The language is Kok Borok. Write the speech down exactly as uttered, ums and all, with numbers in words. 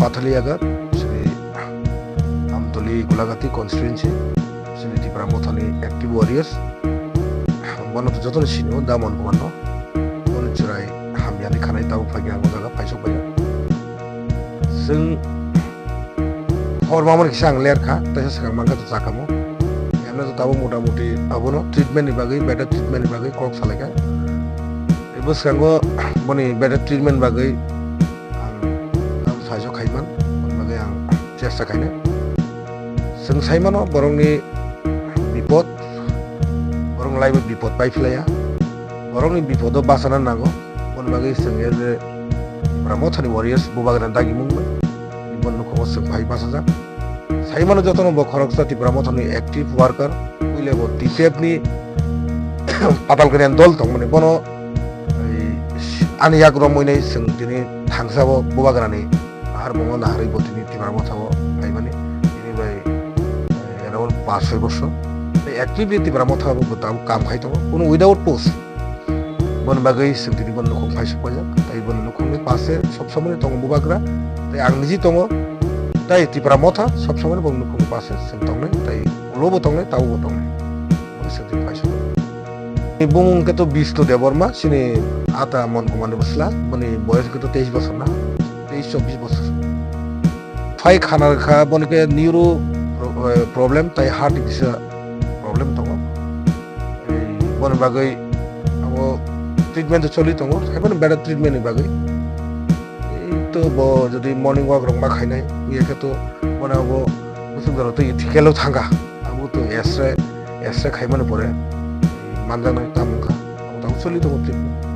Pataliagar, sini Amtoli Golagati constituency, sini Tipra Mothani active warriors. Bono to jotono sino, da Mon Kumar no. Bono chwrai hamyani khanai tabuk phai ang jaga paisok bai. Sing hor mamar kisa ang ler kha, taisa sakang mangka to chakamo. Yamna to tabuk mota moti abono treatment ni bagwi, better treatment ni bagwi kok salai kha. Ebo skango boni better treatment bagwi ang, ang saijo khaiman, boni bagwi ang chesta khainai. Chwng saimano borokni bipod, borok laibo bipod pai phlaiya. Borokni bipodo bachana nango, boni bagwi chwng ye je Tipra Mothani warriors bubagra dagi mungwi, boni nokho chwng phai bachajak. Saimano jotono bo khoroksa Tipra Mothani active worker, puila bo T P F ni patal kanian dol tongmani bono, ei, ani yak romwi nai chwng tini thangsa bo bubagrani nahar bongo naharwi bo tini Tipra Motha o phaimani tini bai, eh, around paanch soi bosor. Tei actively Tipra Motha o bo tabuk kam khai tongo, kuno without post. Boni bagwi chwng tini boni nukhung phai sok paijak, tei boni nukhungni pase sob somoi tongo bubagra, tei ang niji tongo, tei Tipra Motha sob somoi boni nukhungni pase chwng tongnai, tei ulo bo tongnai, tabuk bo tongnai. Boni chwng tini phai sok. Bumung khe to Bishnu Debbarma, chini ata Mon Kumarni bwsla, boni boyos khe to teis bosor na, teis chobbish bosor. Phai khana rwkha, boni khe neuro pro-, eh, problem tai heart ni kisa problem tongo. Ei, boni bagwi abo treatment to choli tongo, haibano better treatment ni bagwi. Ei, to bo jodi morning walk rok ma khainai, ye khe to boni abo bwswk jora twi thikelo thangkha. Abo to X-ray, X-ray khaimani pore manjaknai tamo wngkha. Abo tabuk choli tongo treatment.